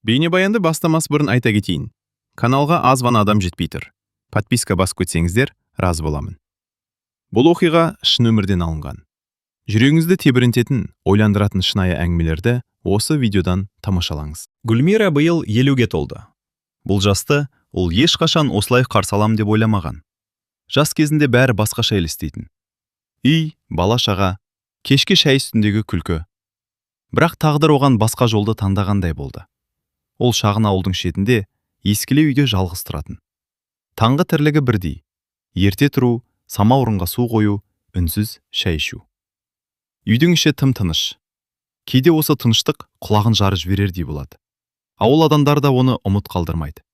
Бейнебаянды бастамас бұрын айта кетейін: каналға аз ғана адам жетпей тұр. Подписка басып кетсеңіздер, разы боламын. Бұл оқиға шын өмірден алынған. Жүрегіңізді тебірентетін, ойландыратын шынайы әңгімелерді осы видеодан тамашалаңыз. Гүлмира биыл 50-ге толды. Бұл жасты ол ешқашан осылай қарсы алам деп ойламаған. Жас кезінде бәрі басқаша елестейтін. Үй, бала-шаға, кешкі шай үстіндегі күлкі. Бірақ тағдыр оған басқа жолды таңдағандай болды. Ол шағын ауылдың шетінде, ескілеу үйде жалғыз тұратын. Таңғы тірлігі бірдей: ерте тұру, самаурынға су қою, үнсіз шай ішу. Үйдің іші тым тыныш. Кейде осы тыныштық құлағын жарып жіберердей болады. Ауыл адамдары да оны ұмыт қалдырмайды.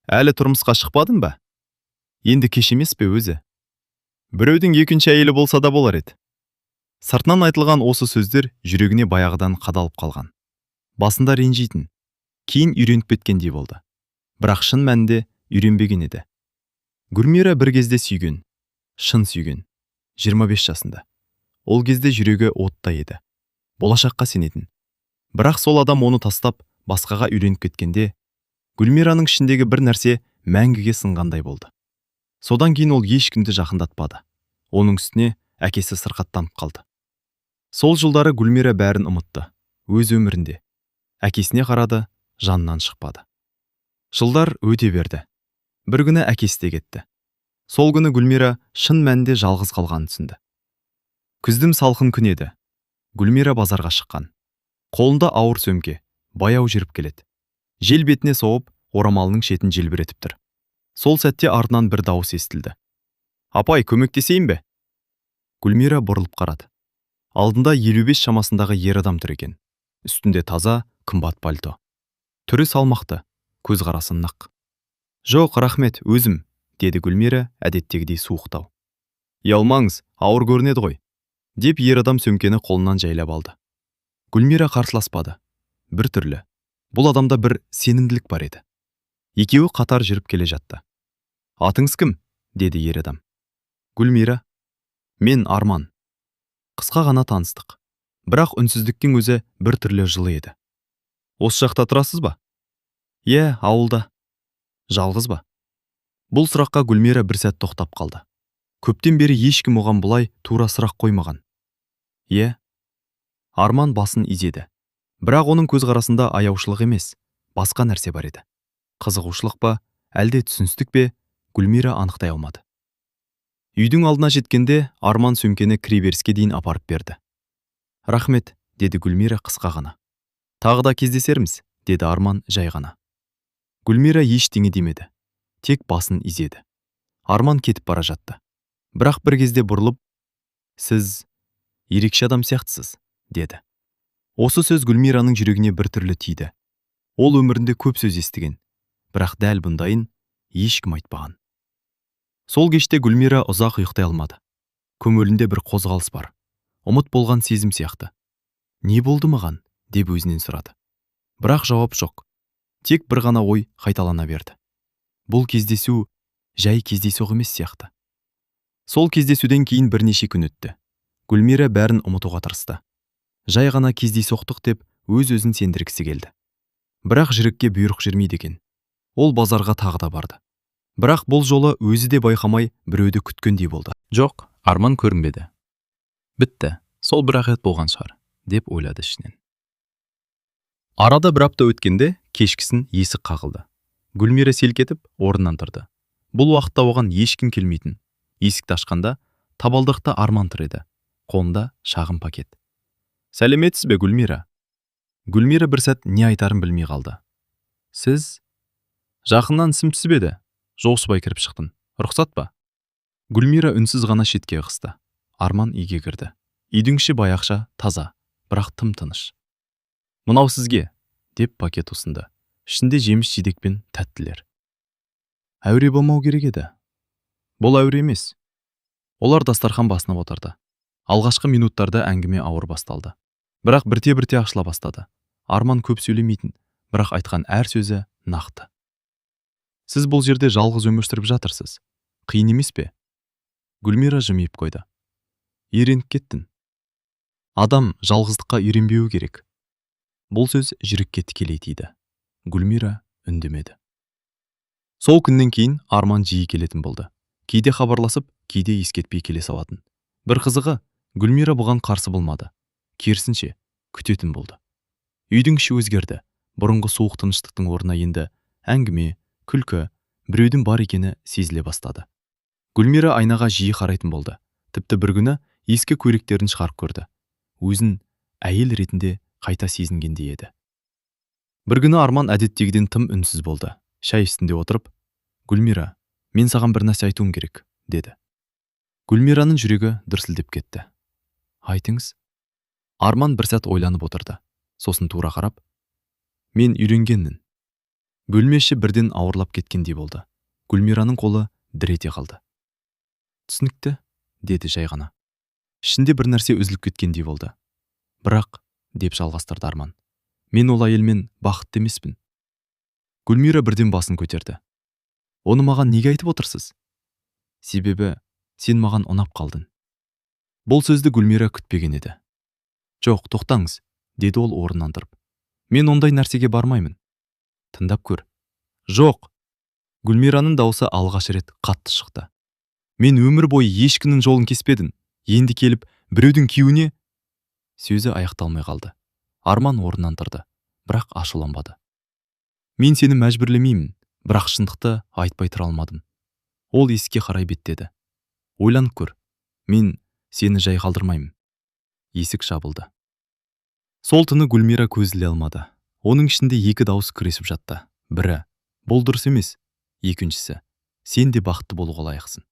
«Әлі тұрмысқа шықпадың ба? Енді кеш емес пе өзі? Біреудің екінші әйелі болса да болар еді». Сыртынан айтылған осы сөздер жүрегіне баяғыдан қадалып қалған. Басында ренжитін, кейін үйреніп кеткендей болды. Бірақ шын мәнінде үйренбеген еді. Гүлмира бір кезде сүйген, шын сүйген, 25 жасында. Ол кезде жүрегі отта еді. Болашаққа сенетін. Бірақ сол адам оны тастап, басқаға үйленіп кеткенде, Гүлмираның ішіндегі бір нәрсе мәңгіге сынғандай болды. Содан кейін ол ешкімді жақындатпады. Оның үстіне әкесі сырқаттанып қалды. Сол жылдары Гүлмира бәрін ұмытты. Өз өмірінде. Әкесіне қарады, жанынан шықпады. Жылдар өте берді. Бір күні әкесі де кетті. Сол күні Гүлмира шын мәнінде жалғыз қалғанын түсінді. Күздің салқын күні еді. Гүлмира базарға шыққан. Қолында ауыр сөмке, баяу жүріп келеді. Жел бетіне соғып, орамалының шетін желбіретіп тұр. Сол сәтте артынан бір дауыс естілді: «Апай, көмектесейін бе?» Гүлмира бұрылып қарады. Алдында 55 шамасындағы ер адам тұр екен. Үстінде таза, қымбат пальто. Түрі салмақты, көзқарасы нық. «Жоқ, рахмет, өзім», – деді Гүлмира әдеттегідей суықтау. «Ұялмаңыз, ауыр көрінеді ғой», – деп ер адам сөмкені қолынан жайлап алды. Гүлмира қарсыласпады. Бір түрлі. Бұл адамда бір сенімділік бар еді. Екеуі қатар жүріп келе жатты. «Атыңыз кім?» – деді ер адам. «Гүлмира». «Мен Арман». Қысқа ғана таныстық. Бірақ үнсіздіктің өзі бір түрлі жылы еді. «Осы жақта тұрасыз ба?» «Иә, ауылда». «Жалғыз ба?» Бұл сұраққа Гүлмира бір сәт тоқтап қалды. Көптен бері ешкім оған бұлай тура сұрақ қоймаған. «Иә». Арман басын изеді. Бірақ оның көзқарасында аяушылық емес, басқа нәрсе бар еді. Қызығушылық па, әлде түсіністік пе, Гүлмира анықтай алмады. Үйдің алдына жеткенде Арман сөмкені кіреберіске дейін апарып берді. «Рахмет», – деді Гүлмира қысқа ғана. «Тағы да кездесерміз», – деді Арман жай ғана. Гүлмира ештеңе демеді. Тек басын изеді. Арман кетіп бара жатты. Бірақ бір кезде бұрылып, «Сіз ерекше адам сияқтысыз», – деді. Осы сөз Гүлмираның жүрегіне бір түрлі тиді. Ол өмірінде көп сөз естіген, бірақ дәл бұндайын ешкім айтпаған. Сол кеште Гүлмира ұзақ ұйықтай алмады. Көңілінде бір қозғалыс бар. Ұмыт болған сезім сияқты. «Не болды маған?» – деп өзінен сұрады. Бірақ жауап жоқ. Тек бір ғана ой қайталана берді. Бұл кездесу жай кездейсоқ емес сияқты. Сол кездесуден кейін бірнеше күн өтті. Гүлмира бәрін ұмытуға тырысты. Жай ғана кездейсоқтық деп өз-өзін сендіргісі келді. Бірақ жүрекке бұйрық жүрмейді екен. Ол базарға тағы да барды. Бірақ бұл жолы өзі де байқамай біреуді күткендей болды. Жоқ, Арман көрінбеді. «Бітті, сол бір ақ рет болған шығар», – деп ойлады ішінен. Арада бір апта өткенде кешкісін есік қағылды. Гүлмира селк етіп орнынан тұрды. Бұл уақытта оған ешкім келмейтін. Есікті ашқанда табалдырықта Арман тұр еді. Қолында шағын пакет. «Сәлеметсіз бе, Гүлмира?» Гүлмира бір сәт не айтарын білмей қалды. «Сіз?» «Жақыннан ісім түсіп еді. Жолшыбай кіріп шықтым. Рұқсат па?» Гүлмира үнсіз ғана шетке ығысты. Арман үйге кірді. Үйдің іші баяғыша таза, бірақ тым тыныш. «Мынау сізге», – деп пакет ұсынды. Ішінде жеміс жидек пен тәттілер. «Әуре болмау керек еді». «Бұл әуре емес». Олар дастархан басына отырды. Алғашқы минуттарда әңгіме ауыр басталды. Бірақ бірте-бірте ашыла бастады. Арман көп сөйлемейтін, бірақ айтқан әр сөзі нақты. «Сіз бұл жерде жалғыз өмір сүріп жатырсыз. Қиын емес пе?» Гүлмира жымиып қойды. «Үйреніп кеттім». «Адам жалғыздыққа үйренбеуі керек». Бұл сөз жүрекке тікелей тиді. Гүлмира үндемеді. Сол күннен кейін Арман жиі келетін болды. Кейде хабарласып, кейде ескертпей келе салатын. Бір қызығы, Гүлмира бұған қарсы болмады. Керісінше, күтетін болды. Үйдің іші өзгерді. Бұрынғы суық тыныштықтың орнына енді әңгіме, күлкі, біреудің бар екені сезіле бастады. Гүлмира айнаға жиі қарайтын болды. Тіпті бір күні ескі көйлектерін шығарып көрді. Өзін әйел ретінде қайта сезінгендей еді. Бір күні Арман әдеттегіден тым үнсіз болды. Шай үстінде отырып, «Гүлмира, мен саған бір нәрсе айтуым керек», деді. Гүлмираның жүрегі дүрсілдеп кетті. «Айтыңыз». Арман бір сәт ойланып отырды. Сосын тура қарап, «Мен үйленгенмін». Бөлме іші бірден ауырлап кеткендей болды. Гүлмираның қолы дір ете қалды. «Түсінікті», деді жай ғана. Ішінде бір нәрсе үзіліп кеткендей болды. «Бірақ», деп жалғастырды Арман, «мен ол әйелмен бақытты емеспін». Гүлмира бірден басын көтерді. «Оны маған неге айтып отырсыз?» «Себебі сен маған ұнап қалдың». Бұл сөзді Гүлмира күтпеген еді. «Жоқ, тоқтаңыз», деді ол орнынан тұрып. «Мен ондай нәрсеге бармаймын». «Тыңдап көр». «Жоқ». Гүлмираның даусы алғаш рет қатты шықты. «Мен өмір бойы ешкімнің жолын кеспедім. Енді келіп біреудің күйеуіне». Сөзі аяқталмай қалды. Арман орнынан тұрды, бірақ ашуланбады. «Мен сені мәжбүрлемеймін, бірақ шындықты айтпай тұра алмадым». Ол есікке қарай беттеді. «Ойланып көр. Мен сені жай қалдырмаймын». Есік жабылды. Сол түні Гүлмира көз іле алмады. Оның ішінде екі дауыс күресіп жатты. Бірі: «Бұл дұрыс емес». Екіншісі: «Сен де бақытты болуға лайықсың».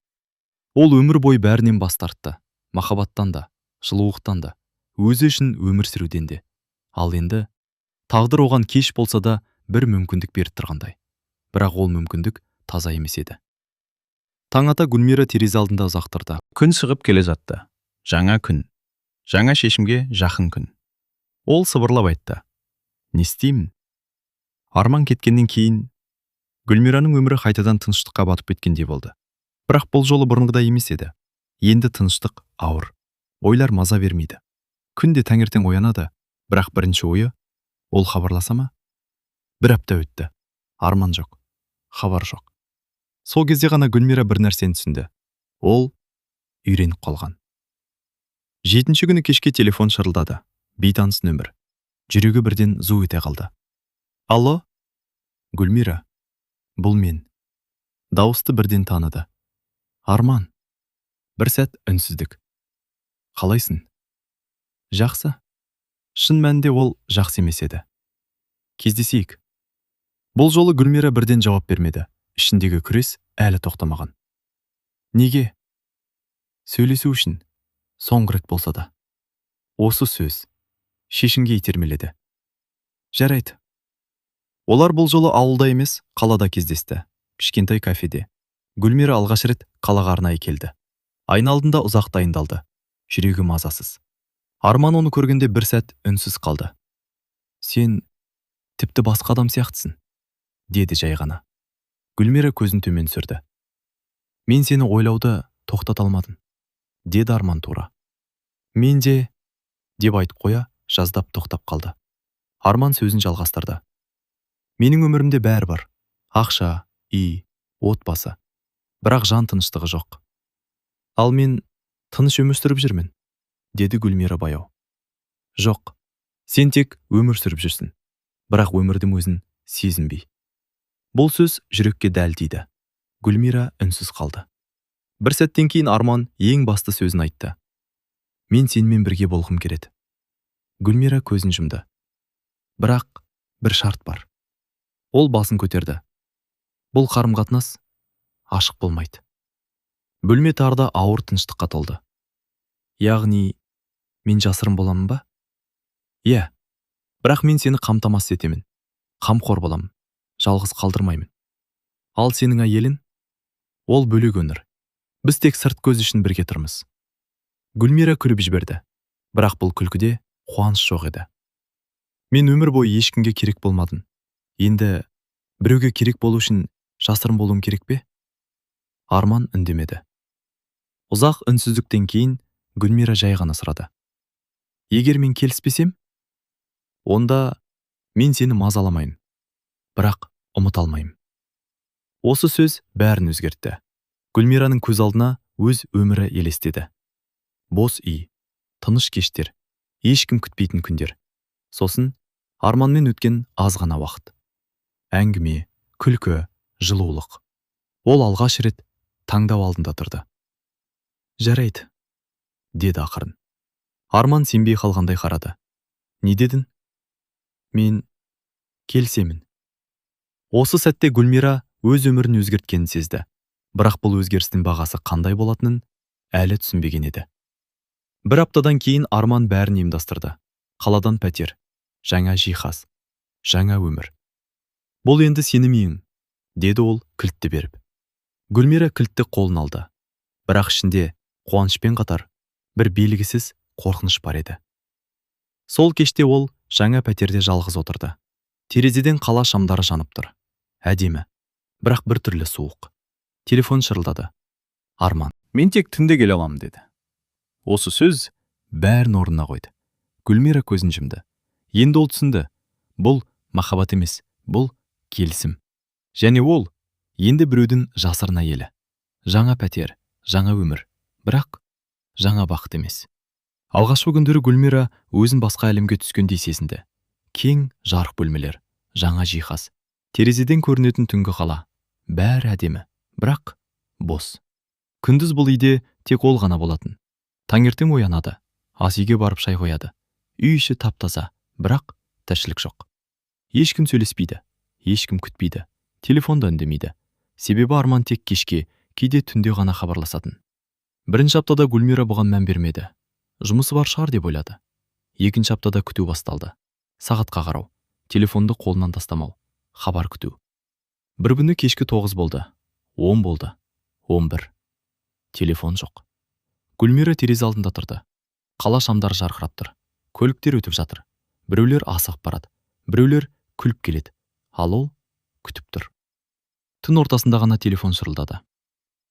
Ол өмір бойы бәрінен бас тартты. Махаббаттан да, жылулықтан да, өзі үшін өмір сүруден де. Ал енді тағдыр оған кеш болса да бір мүмкіндік беріп тұрғандай. Бірақ ол мүмкіндік таза емес еді. Таң ата Гүлмира терезе алдында ұзақ тұрды. Күн шығып келе жатты. Жаңа күн. Жаңа шешімге жақын күн. Ол сыбырлап айтты. Не істеймін? Арман кеткеннен кейін Гүлмираның өмірі қайтадан тыныштыққа батып кеткендей болды. Бірақ бұл жолы бұрынғыдай емес еді. Енді тыныштық ауыр. Ойлар маза бермейді. Күнде таңертең оянады, бірақ бірінші ойы: ол хабарласа ма? Бір апта өтті. Арман жоқ. Хабар жоқ. Сол кезде ғана Гүлмира бір нәрсені түсінді. Ол үйреніп қалған. Жетінші күні кешке телефон шырылдады. Бейтаныс нөмір. Жүрегі бірден зу ете қалды. «Алло? Гүлмира. Бұл мен». Дауысты бірден таныды. «Арман». Бір сәт үнсіздік. «Қалайсың?» «Жақсы». Шын мәнінде ол жақсы емес еді. «Кездесейік». Бұл жолы Гүлмира бірден жауап бермеді. Ішіндегі күрес әлі тоқтамаған. «Неге?» «Сөйлесу үшін. Соңғы рет болса да». Осы сөз шешімге итермеледі. «Жарайды». Олар бұл жолы ауылда емес, қалада кездесті. Кішкентай кафеде. Гүлмира алғаш рет қалаға арнайы келді. Айна алдында ұзақ дайындалды. Жүрегі мазасыз. Арман оны көргенде бір сәт үнсіз қалды. «Сен тіпті басқа адам сияқтысың», деді жай ғана. Гүлмира көзін төмен түсірді. «Мен сені ойлауды тоқтата алмадым», деді Арман тура. «Мен де», деп айтып қоя жаздап тоқтап қалды. Арман сөзін жалғастырды. «Менің өмірімде бәрі бар. Ақша, үй, отбасы. Бірақ жан тыныштығы жоқ». «Ал мен тыныш өмір сүріп жүрмін», деді Гүлмира баяу. «Жоқ, сен тек өмір сүріп жүрсің, бірақ өмірдің өзін сезінбей». Бұл сөз жүрекке дәл тиді. Гүлмира үнсіз қалды. Бір сәттен кейін Арман ең басты сөзін айтты. «Мен сенімен бірге болғым келеді». Гүлмира көзін жұмды. «Бірақ бір шарт бар». Ол басын көтерді. «Бұл қарым-қатынас ашық болмайды». Бөлме тарда ауыр тыныштыққа толды. «Яғни мен жасырын боламын ба?» «Иә, бірақ мен сені қамтамасыз етемін. Қамқор боламын. Жалғыз қалдырмаймын. Ал сенің әйелің? Ол бөлек өмір. Біз тек сырт көз үшін бірге тұрмыз». Гүлмира күліп жіберді. Бірақ бұл күлкіде қуаныш жоқ еді. «Мен өмір бойы ешкімге керек болмадым. Енді біреуге керек болу үшін жасырын болуым керек пе?» Арман үндемеді. Ұзақ үнсіздіктен кейін Гүлмира жай ғана сұрады. «Егер мен келіспесем?» «Онда мен сені мазаламаймын. Бірақ ұмыта алмаймын». Осы сөз бәрін өзгертті. Гүлмираның көз алдына өз өмірі елестеді. Бос үй, тыныш кештер, ешкім күтпейтін күндер. Сосын Арманмен өткен аз ғана уақыт. Әңгіме, күлкі, жылулық. Ол алғаш рет таңдау алдында тұрды. «Жарайды», – деді ақырын. Арман сенбей қалғандай қарады. «Не дедің?» «Мен келісемін». Осы сәтте Гүлмира өз өмірін өзгерткенін сезді. Бірақ бұл өзгерістің бағасы қандай болатынын әлі түсінбеген еді. Бір аптадан кейін Арман бәрін ұйымдастырды. Қаладан пәтер, жаңа жиһаз, жаңа өмір. «Бұл енді сенің үйің», – деді ол кілтті беріп. Гүлмира кілтті қолына алды. Бірақ ішінде қуанышпен қатар бір белгісіз қорқыныш бар еді. Сол кеште ол жаңа пәтерде жалғыз отырды. Терезеден қала шамдары жанып тұр. Әдемі, бірақ бір түрлі суық. Телефон шырылдады. Арман. «Мен тек түнде келе аламын», – деді. Осы сөз бәрін орнына қойды. Гүлмира көзін жұмды. Енді ол түсінді: бұл махаббат емес, бұл келісім. Және ол енді біреудің жасырын әйелі. Жаңа пәтер, жаңа өмір, бірақ жаңа бақыт емес. Алғашқы күндері Гүлмира өзін басқа әлемге түскендей сезінді. Кең, жарық бөлмелер, жаңа жиһаз, терезеден көрінетін түнгі қала. Бәрі әдемі, бірақ бос. Күндіз бұл үйде тек ол ғана болатын. Таңертең оянады, ас үйге барып шай қояды. Үй іші тап-таза, бірақ тіршілік жоқ. Ешкім сөйлеспейді, ешкім күтпейді, телефон да үндемейді. Себебі Арман тек кешке, кейде түнде ғана хабарласатын. Бірінші аптада Гүлмира бұған мән бермеді. Жұмысы бар шығар деп ойлады. Екінші аптада күту басталды. Сағатқа қарау, телефонды қолынан тастамау, хабар күту. Бір күні кешкі 9 болды, 10 болды, 11. Телефон жоқ. Гүлмира терезе алдында тұрды. Қала шамдары жарқырап тұр. Көліктер өтіп жатыр. Біреулер асығып барады, біреулер күліп келеді. Ал ол күтіп тұр. Түн ортасында ғана телефон шырылдады.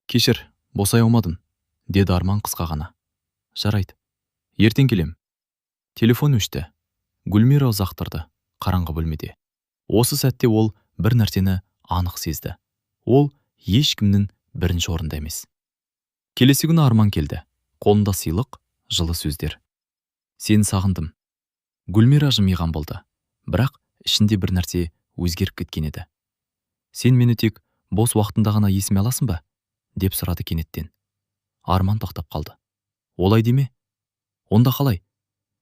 «Кешір, босай алмадым», – деді Арман қысқа ғана. «Жарайды. Ертең келем». Телефон өшті. Гүлмира ұзақ тұрды қараңғы бөлмеде. Осы сәтте ол бір нәрсені анық сезді. Ол ешкімнің бірінші орында емес. Келесі күні Арман келді. Қолында сыйлық, жылы сөздер. «Сені сағындым». Гүлмира жымиған болды. Бірақ ішінде бір нәрсе өзгеріп кеткен еді. «Сен мені тек бос уақытында ғана есіме аласың ба?» – деп сұрады кенеттен. Арман тоқтап қалды. «Олай деме». «Онда қалай?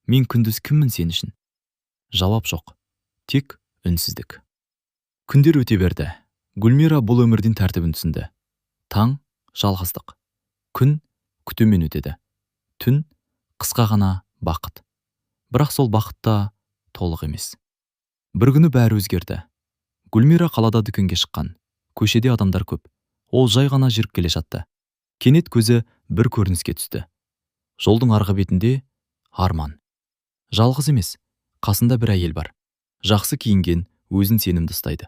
Мен күндіз кіммін сен үшін?» Жауап жоқ. Тек үнсіздік. Күндер өте берді. Гүлмира бұл өмірдің тәртібін түсінді. Таң – жалғыздық. Күн күтумен өтеді. Түн – қысқа ғана бақыт. Бірақ сол бақыт та толық емес. Бір күні бәрі өзгерді. Гүлмира қалада дүкенге шыққан. Көшеде адамдар көп. Ол жай ғана жүріп келе жатты. Кенет көзі бір көрініске түсті. Жолдың арғы бетінде Арман. Жалғыз емес, қасында бір әйел бар. Жақсы киінген, өзін сенімді ұстайды.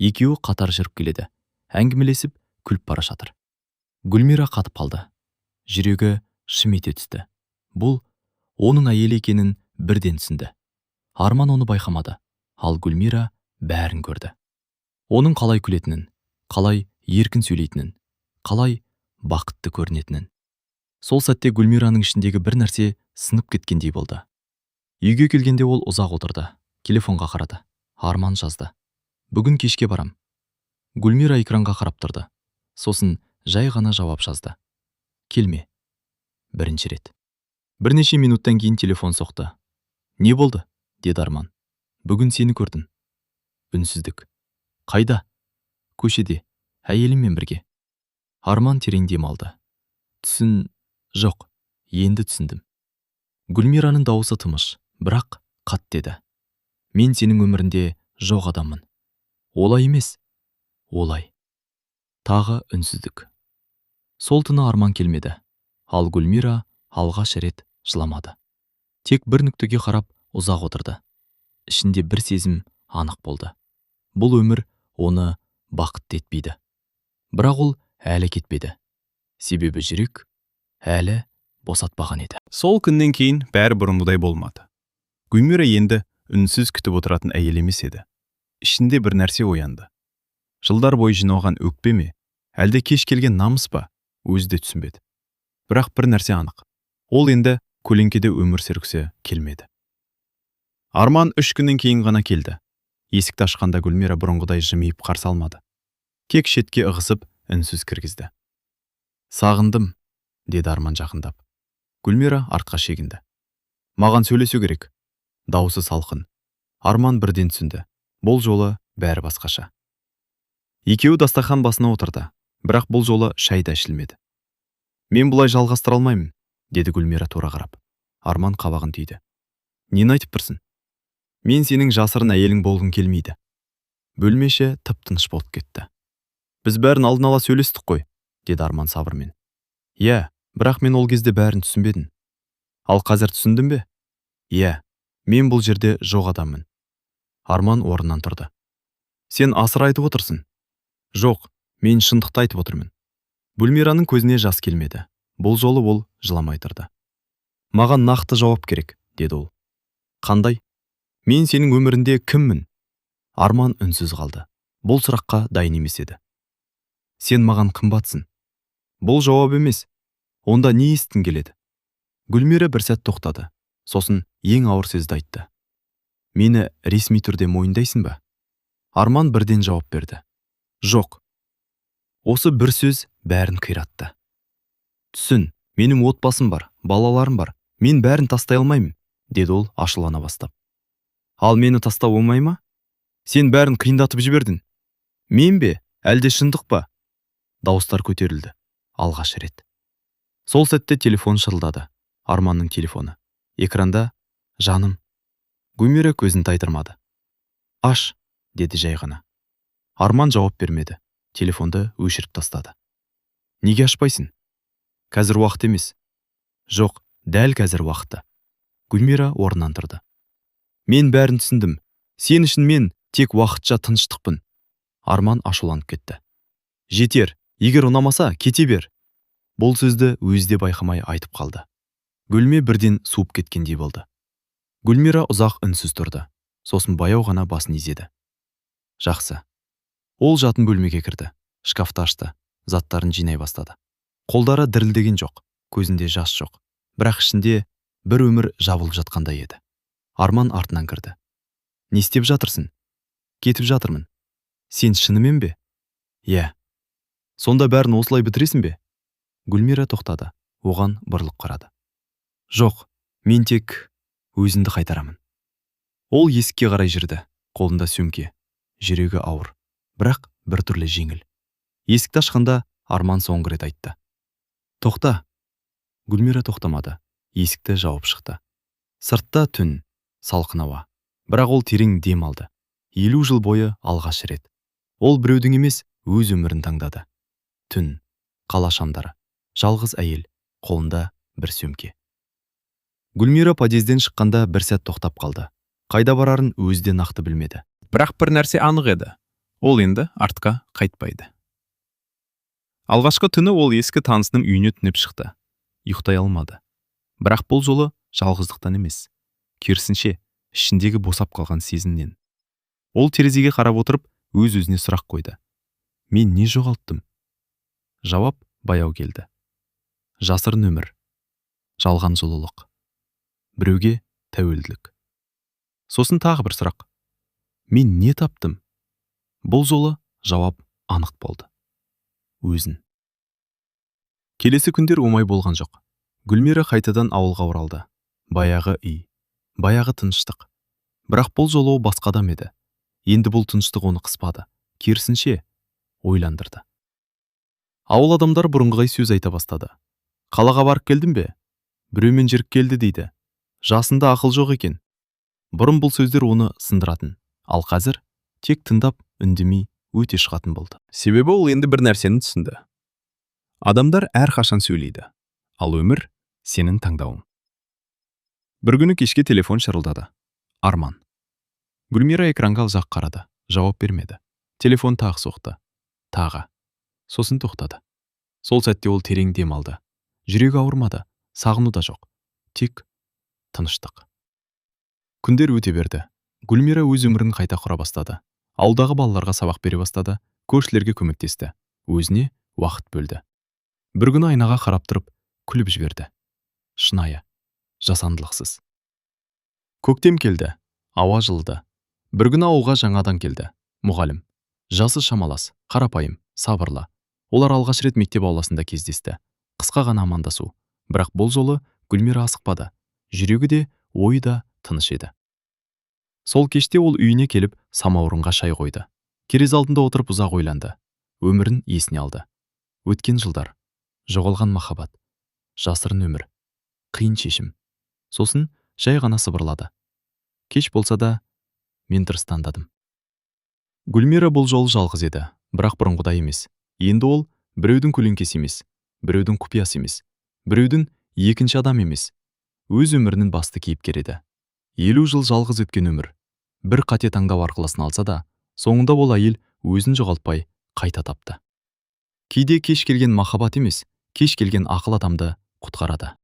Екеуі қатар жүріп келеді. Әңгімелесіп, күліп бара жатыр. Гүлмира қатып қалды. Жүрегі шым ете түсті. Бұл оның әйелі екенін бірден түсінді. Арман оны байқамады, ал Гүлмира бәрін көрді. Оның қалай күлетінін, қалай еркін сөйлейтінін, қалай бақытты көрінетінін. Сол сәтте Гүлмираның ішіндегі бір нәрсе сынып кеткендей болды. Үйге келгенде ол ұзақ отырды, телефонға қарады. Арман жазды: «Бүгін кешке барам». Гүлмира экранға қарап тұрды. Сосын жай ғана жауап жазды: «Келме». Бірінші рет. Бірнеше минуттан кейін телефон соқты. «Не болды?» – деді Арман. «Бүгін сені көрдім». Үнсіздік. «Қайда?» «Көшеде, әйеліммен бірге». Арман терең дем алды. «Түсін... жоқ, енді түсіндім». Гүлмираның дауысы тыныш, бірақ қатты еді. «Мен сенің өмірінде жоқ адаммын». «Олай емес». «Олай». Тағы үнсіздік. Сол түні Арман келмеді. Ал Гүлмира алғаш рет жыламады. Тек бір нүктеге қарап ұзақ отырды. Ішінде бір сезім анық болды: бұл өмір оны бақытты етпейді. Бірақ ол әлі кетпеді. Себебі жүрек әлі босатпаған еді. Сол күннен кейін бәрі бұрынғыдай болмады. Гүлмира енді үнсіз күтіп отыратын әйел емес еді. Ішінде бір нәрсе оянды. Жылдар бойы жиналған өкпе ме, әлде кеш келген намыс па, өзі де түсінбеді. Бірақ бір нәрсе анық: ол енді көлеңкеде өмір сүргісі келмеді. Арман 3 күннен кейін ғана келді. Есікті ашқанда Гүлмира бұрынғыдай жымиып қарсы алмады. Тек шетке ығысып, үнсіз кіргізді. «Сағындым», – деді Арман жақындап. Гүлмира артқа шегінді. «Маған сөйлесу керек». Даусы салқын. Арман бірден түсінді: бұл жолы бәрі басқаша. Екеуі дастархан басына отырды, бірақ бұл жолы шай да ішілмеді. «Мен бұлай жалғастыра алмаймын», – деді Гүлмира тура қарап. Арман қабағын түйді. «Нені айтып тұрсың?» «Мен сенің жасырын әйелің болғым келмейді». Бөлме іші тып тыныш болып кетті. «Біз бәрін алдын ала сөйлестік қой», – деді Арман сабырмен. «Иә, бірақ мен ол кезде бәрін түсінбедім. Ал қазір түсіндің бе?» «Иә, мен бұл жерде жоқ адаммын». Арман орнынан тұрды. «Сен асыра айтып отырсың». «Жоқ, мен шындықты айтып отырмын». Гүлмираның көзіне жас келмеді. Бұл жолы ол жыламай тұрды. «Маған нақты жауап керек», – деді ол. «Қандай?» «Мен сенің өмірінде кіммін?» Арман үнсіз қалды. Бұл сұраққа дайын емес еді. «Сен маған қымбатсың». «Бұл жауап емес». «Онда не естігің келеді?» Гүлмира бір сәт тоқтады. Сосын ең ауыр сөзді айтты: «Мені ресми түрде мойындайсың ба?» Арман бірден жауап берді: «Жоқ». Осы бір сөз бәрін қиратты. «Түсін, менің отбасым бар, балаларым бар. Мен бәрін тастай алмаймын», – деді ол ашулана бастап. «Ал мені тастау оңай ма? Сен бәрін қиындатып жібердің». «Мен бе, әлде шындық па?» Дауыстар көтерілді алғаш рет. Сол сәтте телефон шырылдады. Арманның телефоны. Экранда: «Жаным». Гүлмира көзін тайдырмады. «Аш», – деді жай ғана. Арман жауап бермеді, телефонды өшіріп тастады. «Неге ашпайсың?» «Қазір уақыт емес». «Жоқ, дәл қазір уақыты». Гүлмира орнынан тұрды. «Мен бәрін түсіндім. Сен үшін мен тек уақытша тыныштықпын». Арман ашуланып кетті. «Жетер. Егер ұнамаса, кете бер». Бұл сөзді өзі де байқамай айтып қалды. Бөлме бірден суып кеткендей болды. Гүлмира ұзақ үнсіз тұрды. Сосын баяу ғана басын изеді. «Жақсы». Ол жатын бөлмеге кірді. Шкафты ашты, заттарын жинай бастады. Қолдары дірілдеген жоқ, көзінде жас жоқ, бірақ ішінде бір өмір жабылып жатқандай еді. Арман артынан кірді. «Не істеп жатырсың?» «Кетіп жатырмын». «Сен шынымен бе?» «Иә». «Сонда бәрін осылай бітіресің бе?» Гүлмира тоқтады, оған бұрылып қарады. «Жоқ, мен тек өзімді қайтарамын». Ол есікке қарай жүрді. Қолында сөмке. Жүрегі ауыр, бірақ біртүрлі жеңіл. Есікті ашқанда Арман соңғы рет айтты: «Тоқта». Гүлмира тоқтамады, есікті жауып шықты. Сыртта түн, салқын ауа. Бірақ ол терең дем алды. 50 жыл бойы алғаш рет ол біреудің емес, өз өмірін таңдады. Түн, қала шамдары, жалғыз әйел, қолында бір сөмке. Гүлмира подъезден шыққанда бір сәт тоқтап қалды. Қайда барарын өзі де нақты білмеді. Бірақ бір нәрсе анық еді: ол енді артқа қайтпайды. Алғашқы түні ол ескі танысының үйіне түнеп шықты. Ұйықтай алмады. Бірақ бұл жолы жалғыздықтан емес, керісінше, ішіндегі босап қалған сезімнен. Ол терезеге қарап отырып, өз өзіне сұрақ қойды: «Мен не жоғалттым?» Жауап баяу келді: жасырын өмір, жалған жылулық, біреуге тәуелділік. Сосын тағы бір сұрақ: «Мен не таптым?» Бұл жолы жауап анық болды: өзін. Келесі күндер оңай болған жоқ. Гүлмира қайтадан ауылға оралды. Баяғы үй, баяғы тыныштық. Бірақ бұл жолы ол басқа адам еді. Енді бұл тыныштық оны қыспады, керісінше, ойландырды. Ауыл адамдары бұрынғыдай сөз айта бастады. «Қалаға барып келдің бе? Біреумен жүріп келді дейді. Жасында ақыл жоқ екен». Бұрын бұл сөздер оны сындыратын, ал қазір тек тыңдап, үндемей өте шығатын болды. Себебі ол енді бір нәрсені түсінді: адамдар әрқашан сөйлейді, ал өмір – сенің таңдауың. Бір күні кешке телефон шырылдады. Арман. Гүлмира экранға ұзақ қарады, жауап бермеді. Телефон тағы соқты, тағы, сосын тоқтады. Сол сәтте ол терең дем алды. Жүрегі ауырмады, сағыну да жоқ, тек тыныштық. Күндер өте берді. Гүлмира өз өмірін қайта құра бастады. Ауылдағы балаларға сабақ бере бастады, көршілерге көмектесті, өзіне уақыт бөлді. Бір күні айнаға қарап тұрып, күліп жіберді. Шынайы, жасандылықсыз. Көктем келді, ауа жылыды. Бір күні ауылға жаңадан келді. Мұғалім. Жасы шамалас, қарапайым, сабырлы. Олар алғаш рет мектеп ауласында кездесті. Қысқа ғана амандасу. Бірақ бұл жолы Гүлмира асықпады. Жүрегі де, ойы да тыныш еді. Сол кеште ол үйіне келіп, самаурынға шай қойды. Терезе алдында отырып ұзақ ойланды. Өмірін есіне алды. Өткен жылдар, жоғалған махаббат, жасырын өмір, қиын шешім. Сосын жай ғана сыбырлады: «Кеш болса да, мен дұрыс таңдадым». Гүлмира бұл жолы жалғыз еді, бірақ бұрынғыдай емес. Енді ол біреудің көлеңкесі емес, біреудің құпиясы емес, біреудің екінші адам емес. Өз өмірінің басты кейіпкері еді. 50 жыл жалғыз өткен өмір бір қате таңдау арқылы сыналса да, соңында ол әйел өзін жоғалтпай қайта тапты. Кейде кеш келген махаббат емес, кеш келген ақыл адамды құтқарады.